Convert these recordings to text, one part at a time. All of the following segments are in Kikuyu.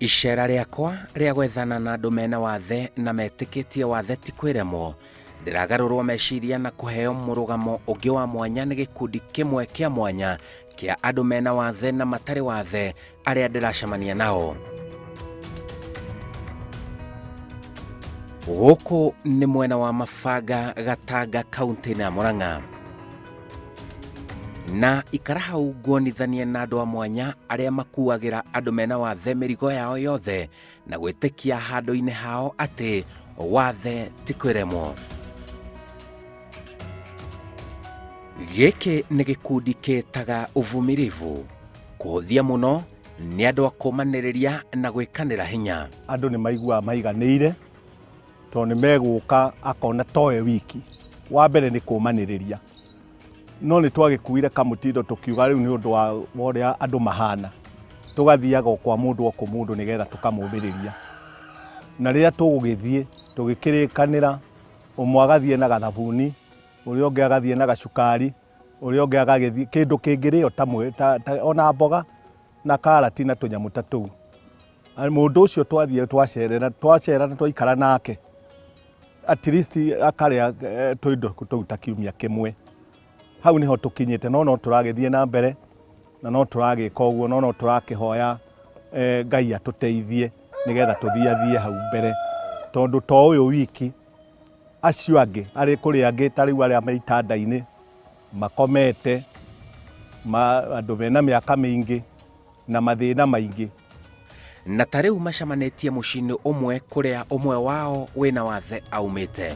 Icera rĩakwa rĩa gwethana na andũ mena wathe na metĩkĩtie wathe ti kwĩremwo, ndĩragarũrwo meciria na kũheo mũrũgamo ũngĩ wa mwanya nĩ gĩkundi kĩmwe kĩa mwanya kĩa andũ mena wathe na matarĩ wathe arĩa ndĩracemania nao. Gũkũ nĩ mwena wa Mabanga, Gatanga, kaunti-inĩ ya Murang'a. Na ikara hau nguonithanie na andũ a mwanya arĩa makuagĩra andũ mena wathe mĩrigo yao yothe na gwĩtĩkia handũ-inĩ hao atĩ wathe ti kwĩremwo. Gĩkĩ nĩ gĩkundi kĩtaga uvumilivu, kũhũthia mũno nĩ andũ a kũmanĩrĩria na gwĩkanĩra hinya. Andũ nĩ maiguaga maiganĩire tondũ nĩ megũka akona towe wiki. Wa mbere nĩ kũmanĩrĩria, no nĩ twagĩkuire kamũtindo tũkiuga rĩu nĩ ũndũ wa ũrĩa andũ mahana, tũgathiaga o kwa mũndũ o kũ mũndũ nĩgetha tũkamũmĩrĩria. Na rĩrĩa tũgũgĩthiĩ tũgĩkĩrĩkanĩra, ũmwe agathiĩ na gathabuni, ũrĩa ũngĩ agathiĩ na gacukari, ũrĩa ũngĩ agagĩthiĩ kĩndũ kĩngĩrĩo ta, ta, ona mboga na karati na tũnyamũ ta tũu. Mũndũ ũcio twathiĩ twacerera twacera na twaikara nake at least akarĩa tũindo tũu ta kiumia kĩmwe. Hau nĩho tũkinyĩte, no no tũragĩthiĩ na mbere na no tũragĩka ũguo, no no tũrakĩhoya Ngai atũteithie nĩgetha tũthiathie hau mbere, tondũ to ũyũ wiki, acio angĩ arĩ kũrĩ angĩ ta rĩu arĩa me itanda-inĩ makomete, andũ mena mĩaka mĩingĩ na mathĩna maingĩ. Na ta rĩu macemanĩtie mũciĩ-inĩ ũmwe kũrĩa ũmwe wao wĩna wathe aumĩte.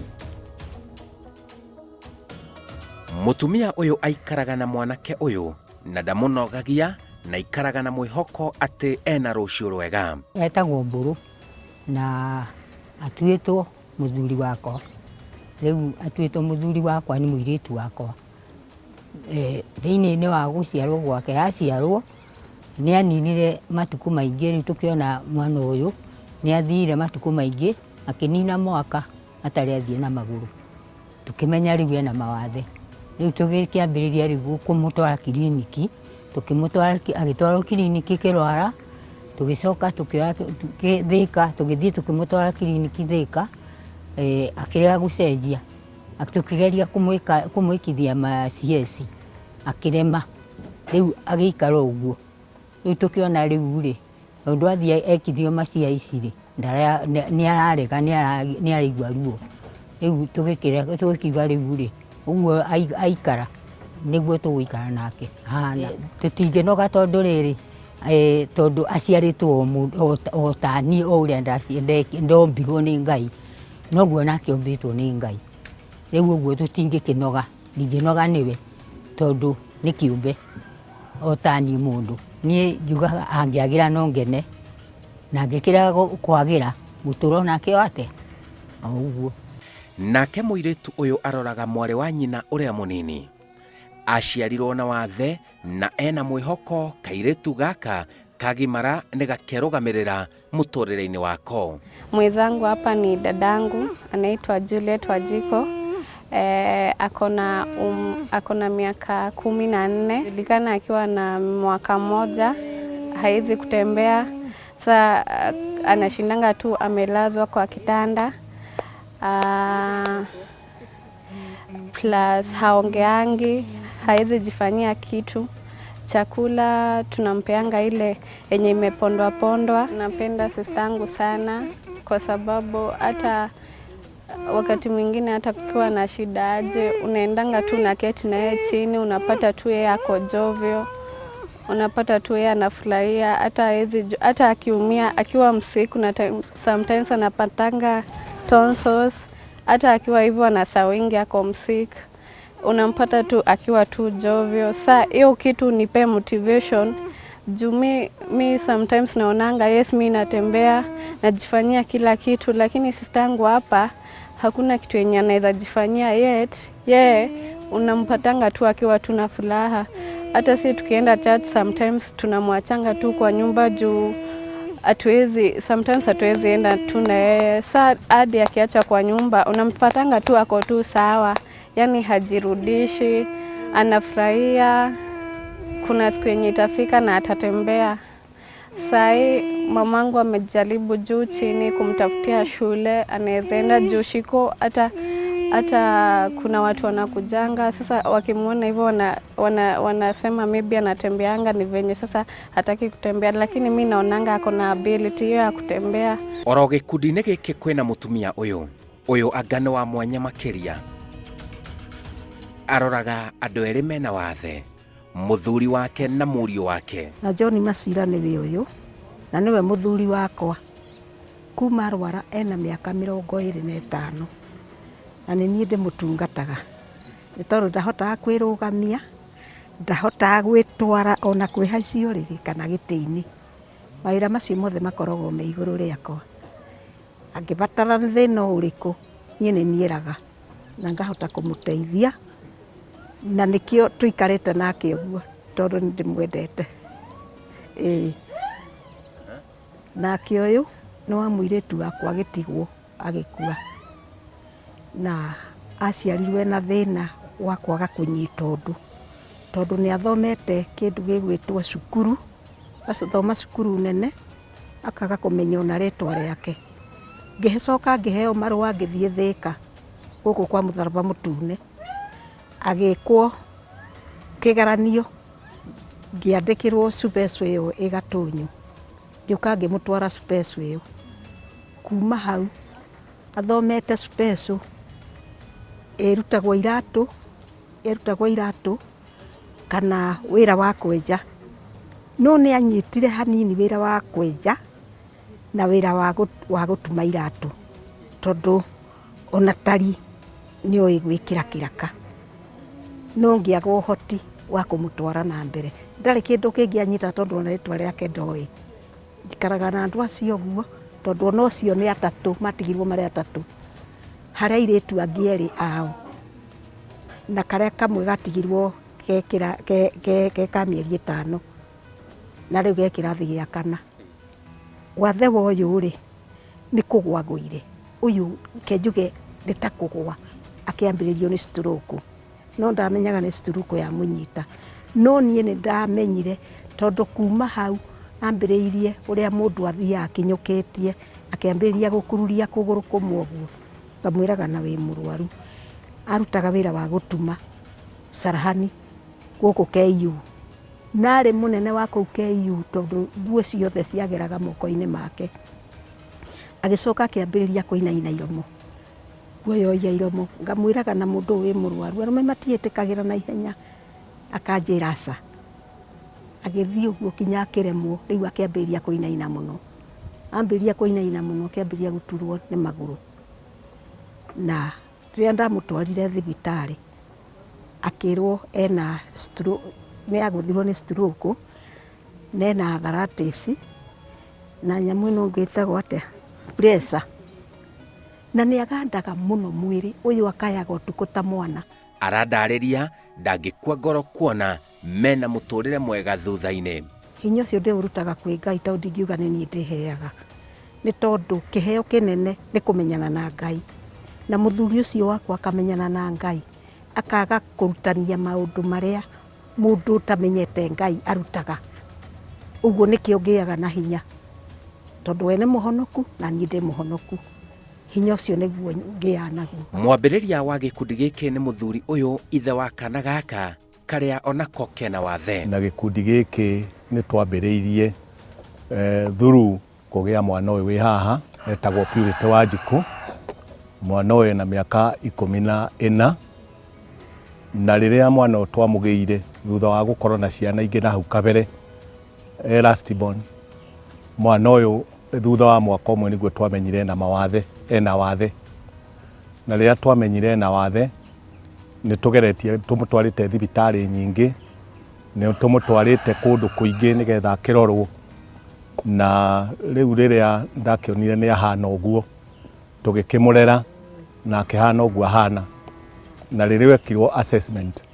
Mũtumia ũyũ aikaraga na mwanake ũyũ na ndamũnogagia na aikaraga na mwĩhoko atĩ ena rũciũ rwega. Etagwo Mbũrũ na atuĩtwo mũthuri wakwa. Rĩu atuĩtwo mũthuri wakwa nĩ mũirĩtu wakwa. Thĩinĩ-inĩ wa gũciarwo gwake, aciarwo nĩ aninire matukũ maingĩ, rĩu tũkĩona mwana ũyũ nĩ athire matukũ maingĩ, akĩnina mwaka atarĩ athiĩ na magũrũ. Tũkĩmenya rĩu ena mawathe. Rĩu tũgĩkĩambĩrĩria rĩu kũmũtwara kiriniki, tũkĩmũtwara agĩtwarwo kiriniki Kĩrwara, tũgĩcoka tũkĩoya Thĩka, tũgĩthiĩ tũkĩmũtwara kiriniki Thĩka, akĩrega gũcenjia. Tũkĩgeria kũmwĩkithia ma CS akĩrema, rĩu agĩikara ũguo. Rĩu tũkĩona rĩu rĩ, tondũ athiĩ ekithio ma CS rĩ, nĩ ararega, nĩ araigua ruo. Rĩu tũgĩkiuga rĩu rĩ, ũguo aikara nĩguo tũgũikara nake ahana. Tũtingĩnoga tondũ rĩrĩ, tondũ aciarĩtwo o ta niĩ o ũrĩa ndombirwo nĩ Ngai, noguo nake ombĩtwo nĩ Ngai. Rĩu ũguo tũtingĩkĩnoga, ndingĩnoga nĩwe tondũ nĩ kĩũmbe o ta niĩ mũndũ. Niĩ njugaga angĩagĩra no ngene, na angĩkĩrega kwagĩra ngũtũra onake o atĩa? O ũguo. Nake mũirĩtu ũyũ aroraga mwarĩ wa nyina ũrĩa mũnini. Aciarirwo na wathe na ena mwĩhoko kairĩtu gaka kagimara nĩ gakerũgamĩrĩra mũtũrĩre-inĩ wako. Mwenzangu hapa ni dadangu anaitwa Juliet Wajiko. Akona miaka 14. Julikana akiwa na mwaka mmoja, hawezi kutembea. Sa anashindanga tu amelazwa kwa kitanda. Plus haongeangi, hawezi jifanyia kitu. Chakula tunampeanga ile yenye imepondwa pondwa. Napenda sistangu sana kwa sababu hata wakati mwingine hata kukiwa na shida aje, unaendanga tu na keti na yeye chini, unapata tu yeye ako jovial, unapata tu yeye anafurahia, hata hawezi, hata akiumia akiwa msiku na time, sometimes anapatanga tonsils, hata akiwa hivyo anasawingi ako msick, unampata tu akiwa tu jovial. Sa hiyo kitu nipe motivation juu mi sometimes naonanga yes, mi natembea najifanyia kila kitu, lakini sistangu hapa hakuna kitu yenye anaweza jifanyia, yet ye unampatanga tu akiwa tu na furaha. Hata si tukienda church sometimes tunamwachanga tu kwa nyumba juu hatuwezi, sometimes hatuwezi enda tu na yeye. Sa hadi akiacha kwa nyumba unampatanga tu ako tu sawa, yani hajirudishi, anafurahia. Kuna siku yenye itafika na atatembea. Sai Mamangu amejaribu juu chini kumtafutia shule anaweza enda juu Shiko, hata kuna watu wanakujanga sasa, wakimwona hivyo wanasema maybe anatembeanga, ni venye sasa hataki kutembea, lakini mi naonanga ako na ability hiyo ya kutembea. Oro gĩkundi-inĩ gĩkĩ kwĩna mũtumia ũyũ ũyũ anga nĩ wa mwanya makĩria. Aroraga andũ erĩ mena wathe, mũthuri wake na mũriũ wake. Na John Macira nĩwe ũyũ na nĩwe mũthuri wakwa kuma arwara ena mĩaka 25, na nĩ niĩ ndĩmũtungataga nĩ tondũ ndahotaga kwĩrũgamia, ndahotaga gwĩtwara ona kwĩhaicia ũrĩrĩ kana gĩtĩ-inĩ. Mawĩra macio mothe makoragwo me igũrũ rĩakwa. Angĩbatara thĩna ũrĩkũ, niĩ nĩ niĩraga na ngahota kũmũteithia, na nĩkĩo tũikarĩte nake ũguo tondũ nĩ ndĩmwendete. Ĩĩ. Nake ũyũ nĩ wa mũirĩtu wakwa agĩtigwo agĩkua, na aciarirwo ena thĩna wa kwaga kũnyita ũndũ, tondũ nĩ athomete kĩndũ gĩgwĩtwo cukuru, agathoma cukuru nene, akaga kũmenya ona rĩtwa rĩake. Ngĩcoka ngĩheo marũa ngĩthiĩ Thĩka gũkũ kwa Mũtharaba Mũtune, agĩkwo kĩgeranio, ngĩandĩkĩrwo cubecũ ĩyo ĩ Gatũnyũ, ngĩũka ngĩmũtwara cubecũ ĩyo. Kuma hau athomete cubecũ ĩrutagwo iratũ kana wĩra wa kwenja, no nĩ anyitire hanini wĩra wa kwenja na wĩra wa gũtuma iratũ, tondũ ona tari nĩ oĩ gwĩkĩra kĩraka, no ngĩaga ũhoti wa kũmũtwara na mbere. Ndarĩ kĩndũ kĩngĩ anyita tondũ ona rĩtwa rĩake ndoĩ. Njikaraga na andũ acio ũguo tondũ ona ũcio nĩ atatũ, matigirwo marĩ atatũ, harĩ airĩtu angĩ erĩ ao na karĩa kamwe gatigirwo ke ka mĩeri 5 na rĩu ge kĩrathi gĩa kana. Wathe wa ũyũ rĩ, nĩ kũgwa agũire. Ũyũ reke njuge nĩ ta kũgwa akĩambĩrĩrio nĩ stroke, no ndamenyaga nĩ stroke yamũnyita. No niĩ nĩ ndamenyire tondũ kuma hau ambĩrĩirie ũrĩa mũndũ athiaga akinyũkĩtie, akĩambĩrĩria gũkururia kũgũrũ kũmwe ũguo, ngamwĩraga na wĩ mũrwaru. Arutaga wĩra wa gũtuma carahani gũkũ KU, na arĩ mũnene wa kũu KU tondũ nguo ciothe ciageraga moko-inĩ make. Agĩcoka akĩambĩrĩria kũinaina iromo, guoyoia iromo, ngamwĩraga na mũndũ ũyũ wĩ mũrwaru, arũme matiĩtĩkagĩra na ihenya, akanjĩra aca. Agĩthiĩ ũguo kinya akĩremwo, rĩu akĩambĩrĩria kũinaina mũno. Ambĩrĩria kũinaina mũno akĩambĩrĩria gũturwo nĩ magũrũ. Na rĩrĩa ndamũtwarire thibitarĩ, akĩrwo ena stroke, nĩ agũthirwo nĩ stroke, na ena arthritis, na nyamũ ĩno ĩngĩ ĩtagwo atĩa, pressure. Na nĩ agandaga mũno mwĩrĩ, ũyũ akayaga ũtukũ ta mwana. Arandarĩria ndangĩkua ngoro kuona mena mũtũrĩre mwega thutha-inĩ. Hinya ũcio ndĩũrutaga kwĩ Ngai tondũ ndingiuga nĩ niĩ ndĩheaga, nĩ tondũ kĩheo kĩnene nĩ kũmenyana na Ngai. Na mũthuri ũcio wakwa akamenyana na Ngai, akaga kũrutania maũndũ marĩa mũndũ ũtamenyete Ngai arutaga. Ũguo nĩkĩo ngĩaga na hinya, tondũ we nĩ mũhonoku na niĩ ndĩ mũhonoku. Hinya ũcio nĩguo ngĩaga naguo. Mwambĩrĩria wa gĩkundi gĩkĩ nĩ mũthuri ũyũ, ithe wa kana gaka karĩa onako kena wathe. Na gĩkundi gĩkĩ nĩ twambĩrĩirie through kũgĩa mwana ũyũ wĩ haha etagwo Purity Wanjikũ. Mwana ũyũ ena mĩaka 14, na rĩrĩa mwana ũyũ twamũgĩire thutha wa gũkorwo na ciana ingĩ na hau kabere, last born, mwana ũyũ thutha wa mwaka ũmwe nĩguo twamenyire ena mawathe, ena wathe. Na rĩrĩa twamenyire ena wathe, nĩ tũgeretie, tũmũtwarĩte thibitarĩ nyingĩ, nĩ tũmũtwarĩte kũndũ kũingĩ nĩgetha akĩrorwo. Na rĩu rĩrĩa ndakĩonire nĩ ahana ũguo, tũgĩkĩmũrera na akĩhana ũguo ahana. Na rĩrĩa ekirwo assessment,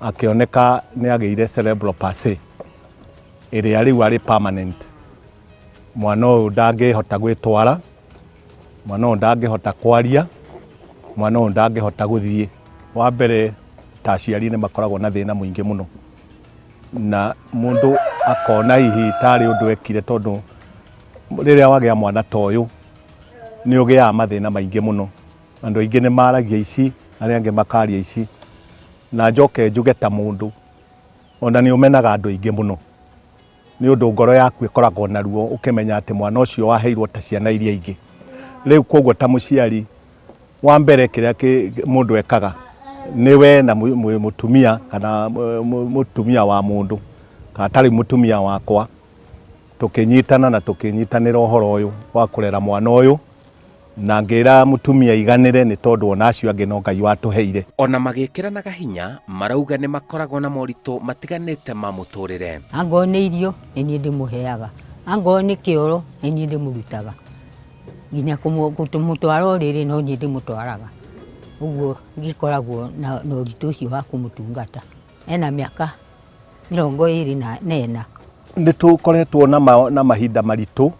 akĩoneka nĩ agĩire cerebral palsy ĩrĩa rĩu arĩ permanent. Mwana ũyũ ndangĩhota gwĩtwara, mwana ũyũ ndangĩhota kwaria, mwana ũyũ ndangĩhota gũthiĩ. Wa mbere, ta aciari nĩ makoragwo na thĩna mũingĩ mũno, na mũndũ akona hihi tarĩ ũndũ ekire, tondũ Rĩrĩa wagĩa mwana ta ũyũ nĩ ũgĩaga mathĩna maingĩ mũno. Andũ aingĩ nĩ maragia ici, arĩa angĩ makaria ici. Na njoke njuge ta mũndũ, ona nĩ ũmenaga andũ aingĩ mũno. Nĩ ũndũ ngoro yaku ĩkoragwo na ruo ũkĩmenya atĩ mwana ũcio waheirwo ta ciana iria ingĩ. Rĩu koguo ta mũciari, wa mbere kĩrĩa mũndũ ekaga, nĩ we na mũtumia kana mũtumia wa mũndũ, kana ta rĩu mũtumia wakwa, tũkĩnyitana na tũkĩnyitanĩra ũhoro ũyũ wa kũrera mwana ũyũ, na ngĩra mũtumia aiganĩre nĩ tondũ ona acio angĩ no Ngai watũheire. Ona magĩkĩranaga hinya, marauga nĩ makoragwo na moritũ matiganĩte ma mũtũrĩre. Angorwo nĩ irio nĩ niĩ ndĩmũheaga, angorwo nĩ kĩoro nĩ niĩ ndĩmũrutaga, nginya kũmũtwara ũrĩrĩ no niĩ ndĩmũtwaraga. Ũguo ngĩkoragwo na ũritũ ũcio wa kũmũtungata. Ena mĩaka 24. Nĩ tũkoretwo na mahinda maritũ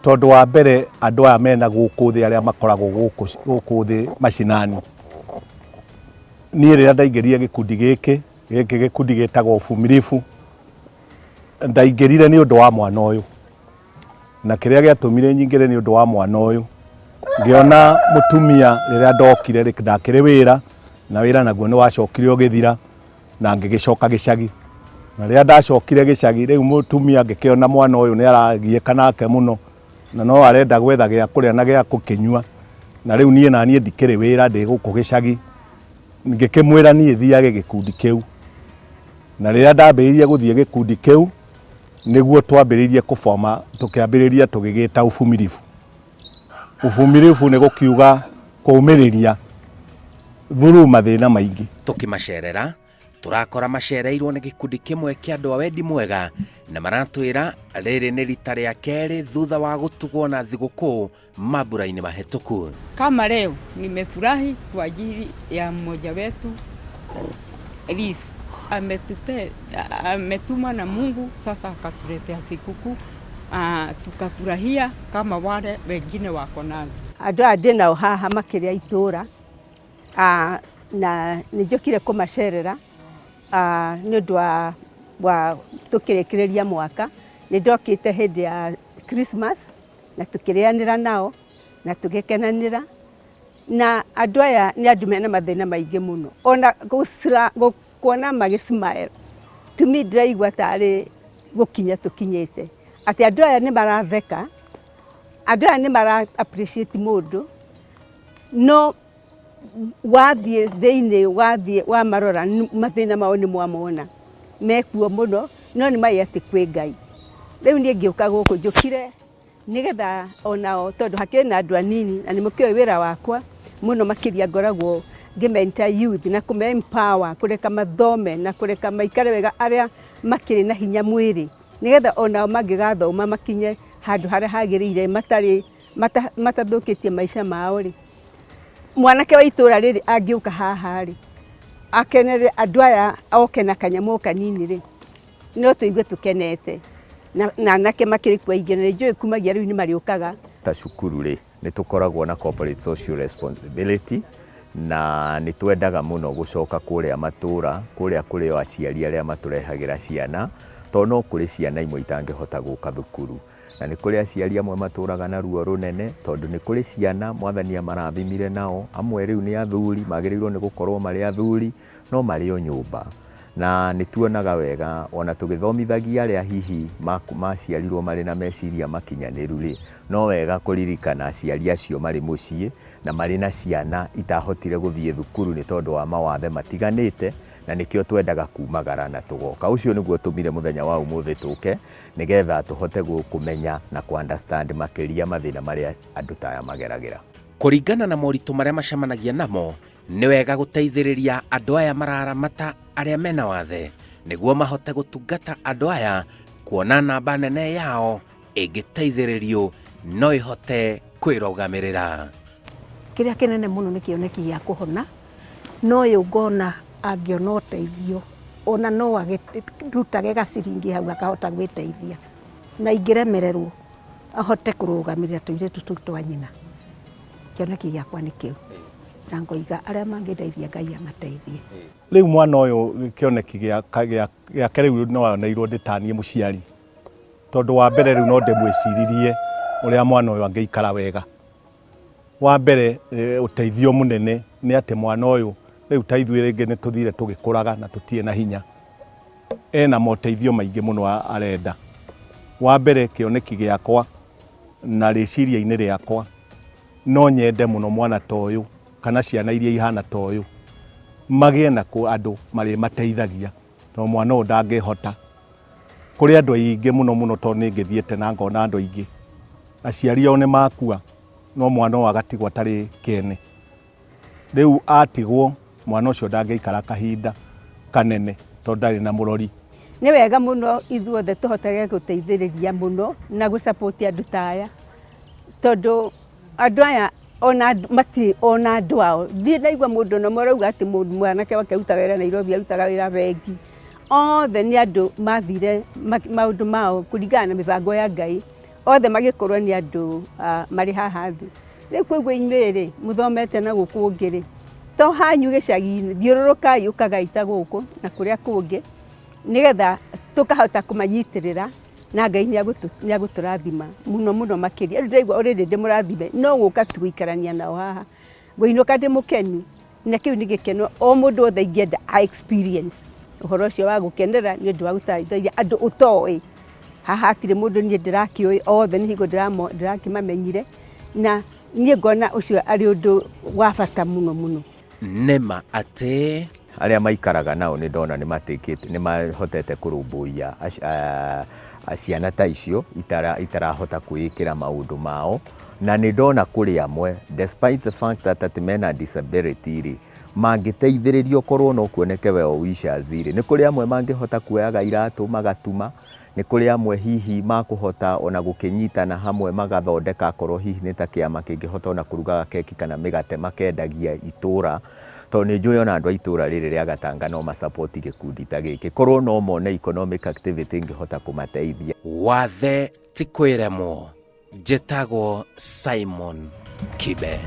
tondũ wa mbere andũ aya mena gũkũ thĩ arĩa makoragwo gũkũ thĩ macinani. Niĩ rĩrĩa ndaingĩrire gĩkundi gĩkĩ, gĩkĩ gĩkundi gĩtagwo Uvumilivu, ndaingĩrire nĩ ũndũ wa mwana ũyũ. Na kĩrĩa gĩatũmire nyingĩre nĩ ũndũ wa mwana ũyũ, ngĩona mũtumia rĩrĩa ndokire ndakĩrĩ wĩra, na wĩra naguo nĩ wacokire ũgĩthira, na ngĩgĩcoka gĩcagi. Na rĩrĩa ndacokire gĩcagi, rĩu mũtumia ngĩkĩona mwana ũyũ nĩ aragiĩka nake mũno, na no arenda gwetha gĩa kũrĩa na gĩa gũkĩnyua. Na rĩu niĩ naniĩ ndikĩrĩ wĩra ndĩ gũkũ gĩcagi, ngĩkĩmwĩra niĩ thiage gĩkundi kĩu. Na rĩrĩa ndambĩrĩirie gũthiĩ gĩkundi kĩu, nĩguo twambĩrĩirie kũboma, tũkĩambĩrĩria tũgĩgĩta Uvumilivu. Uvumilivu nĩ gũkiuga kũũmĩrĩria through mathĩna maingĩ. Tũkĩmacerera, tũrakora macereirwo nĩ gĩkundi kĩmwe kĩa andũ a wendi mwega na maratwĩra rĩrĩ nĩ rita rĩa kerĩ thutha wa gũtugwo na thigũkũ mambura-inĩ mahĩtũku. Kama leo nimefurahi kwa ajili ya mmoja wetu Liz ametuma na Mungu sasa akatuletea sikukuu, tukafurahia kama wale wengine wako nazo. Andũ aya ndĩ nao haha makĩrĩa itũra, na nĩ njũkire kũmacerera nĩ ũndũ wa tũkĩrĩkĩrĩria mwaka. Nĩ ndokĩte hĩndĩ ya Christmas na tũkĩrĩanĩra nao na tũgĩkenanĩra. Na andũ aya nĩ andũ mena mathĩna maingĩ mũno, ona kuona magĩ smile to me ndĩraigua tarĩ gũkinya tũkinyĩte, atĩ andũ aya nĩ maratheka, andũ aya nĩ mara appreciate mũndũ, no wathiĩ thĩinĩ, wathiĩ wamarora mathĩna mao nĩ mwamona mekuo mũno, no nĩ maiĩ atĩ kwĩ Ngai. Rĩu niĩ ngĩũka gũkũ njũkire nĩgetha onao, tondũ hakĩrĩ na andũ anini na nĩ mũkĩũĩ wĩra wakwa mũno makĩria ngoragwo ngĩ mentor youth na kũme empower, kũreka mathome na kũreka maikare wega arĩa makĩrĩ na hinya mwĩrĩ, nĩgetha onao mangĩgathoma makinye handũ harĩa hagĩrĩire matarĩ matathũkĩtie maica mao rĩ. Mwanake wa itũra rĩrĩ angĩũka haha rĩ, akenere andũ aya oke na kanyamũ kanini rĩ, no tũigue tũkenete. Na anake makĩrĩ kuo aingĩ, na nĩ njũĩ kumagia rĩu nĩ marĩũkaga. Ta cukuru rĩ, nĩ tũkoragwo na corporate social responsibility, na nĩ twendaga mũno gũcoka kũrĩa matũra, kũrĩa kũrĩ o aciari arĩa matũrehagĩra ciana, tondũ no kũrĩ ciana imwe itangĩhota gũka thukuru. Na nĩ kũrĩ aciari amwe matũraga na ruo rũnene, tondũ nĩ kũrĩ ciana mwathani amarathimire nao, amwe rĩu nĩ athuri, magĩrĩirwo nĩ gũkorwo marĩ athuri, no marĩ o nyũmba. Na nĩ tuonaga wega, ona tũgĩthomithagia arĩa hihi maciarirwo marĩ na meciria makinyanĩru rĩ, no wega kũririkana aciari acio marĩ mũciĩ, na marĩ na ciana itahotire gũthiĩ thukuru nĩ tondũ wa mawathe matiganĩte, na nĩkĩo twendaga kumagara na tũgoka. Ũcio nĩguo ũtũmire mũthenya wa ũmũthĩ tũke, nĩgetha tũhote kũmenya na kũ understand makĩria mathĩna marĩa andũ ta aya mageragĩra. Kũringana na moritũ marĩa macemanagia namo, nĩ wega gũteithĩrĩria andũ aya mararamata arĩa mena wathe nĩguo mahote gũtungata andũ aya, kuona namba nene yao ĩngĩteithĩrĩrio no ĩhote kwĩrũgamĩrĩra. Kĩrĩa kĩnene mũno nĩ kĩoneki gĩa kũhona, no ũyũ ngona angĩona ũteithio ona no agĩrutage gaciringi hau akahota gwĩteithia, na ingĩremererwo ahote kũrũgamĩrĩra tũirĩtu tũu twa nyina. Kĩoneki gĩakwa nĩ kĩu, na ngoiga arĩa mangĩndeithia Ngai amateithie. Rĩu mwana ũyũ kĩoneki gĩake rĩu no oneirwo ndĩ ta niĩ mũciari, Tondũ wa mbere rĩu no ndĩmwĩciririe ũrĩa mwana ũyũ angĩikara wega. Wa mbere ũteithio mũnene nĩ atĩ mwana ũyũ rĩu ta ithuĩ rĩngĩ nĩ tũthire tũgĩkũraga na tũtirĩ na hinya. Ena moteithio maingĩ mũno arenda. Wa mbere kĩoneki gĩakwa na rĩciria-inĩ rĩakwa no nyende mũno mwana ta ũyũ kana ciana iria ihana ta ũyũ magĩe na andũ marĩmateithagia tondũ mwana ũyũ ndangĩhota. Kũrĩ andũ aingĩ mũno mũno tondũ nĩ ngĩthiĩte na ngona andũ aingĩ aciari ao nĩ makua no mwana ũyũ agatigwo atarĩ kĩene. Rĩu atigwo mwana ũcio ndangĩikara kahinda kanene tondũ ndarĩ na mũrori. Nĩ wega mũno ithuothe tũhotage gũteithĩrĩria mũno na gũ support andũ ta aya, tondũ andũ aya ona matirĩ ona andũ ao. Ndirĩ ndaigua mũndũ ona ũmwe ũrauga atĩ mwanake wake arutaga wĩra Nairobi, arutaga wĩra bengi. Othe nĩ andũ mathire maũndũ mao kũringana na mĩbango ya Ngai. Othe magĩkorwo nĩ andũ marĩ haha thĩ. Rĩu koguo inyuĩ rĩ, mũthomete na gũkũ ũngĩ rĩ, to hanyu gĩcagi-inĩ, thiũrũrũkai ũkagai ta gũkũ na kũrĩa kũngĩ, nĩgetha tũkahota kũmanyitĩrĩra na Ngai nĩ agũtũrathima mũno mũno makĩria. Rĩu ndĩraigua already ndĩmũrathime, no gũka tu gũikarania nao haha, ngũinũka ndĩ mũkenu. Na kĩu nĩ gĩkeno o mũndũ wothe ingĩenda a experience ũhoro ũcio wa gũkenera nĩ ũndũ wa gũteithia andũ ũtoĩ. Haha hatirĩ mũndũ niĩ ndĩrakĩũĩ, othe nĩ hingo ndĩrakĩmamenyire, na niĩ ngona ũcio arĩ ũndũ wa bata mũno mũno. Nĩ ma atĩ. Arĩa maikaraga nao nĩ ndona nĩ matĩkĩte, nĩ mahotete kũrũmbũiya ciana ta icio itarahota kwĩĩkĩra maũndũ mao. Na nĩ ndona kũrĩ amwe despite the fact that atĩ mena disability rĩ, mangĩteithĩrĩrio korwo no kuoneke well wishers rĩ, nĩ kũrĩ amwe mangĩhota kuoyaga iratũ magatuma, nĩ kũrĩ amwe hihi makũhota ona gũkĩnyitana hamwe magathondeka akorwo hihi nĩ ta kĩama kĩngĩhota ona kũrugaga keki kana mĩgate makendagia itũra, tondũ nĩ njũĩ ona andũ a itũra rĩrĩ rĩa Gatanga no ma support gĩkundi ta gĩkĩ, korwo no mone economic activity ĩngĩhota kũmateithia. Wathe ti kwĩremwo. Njĩtagwo Simon Kibe.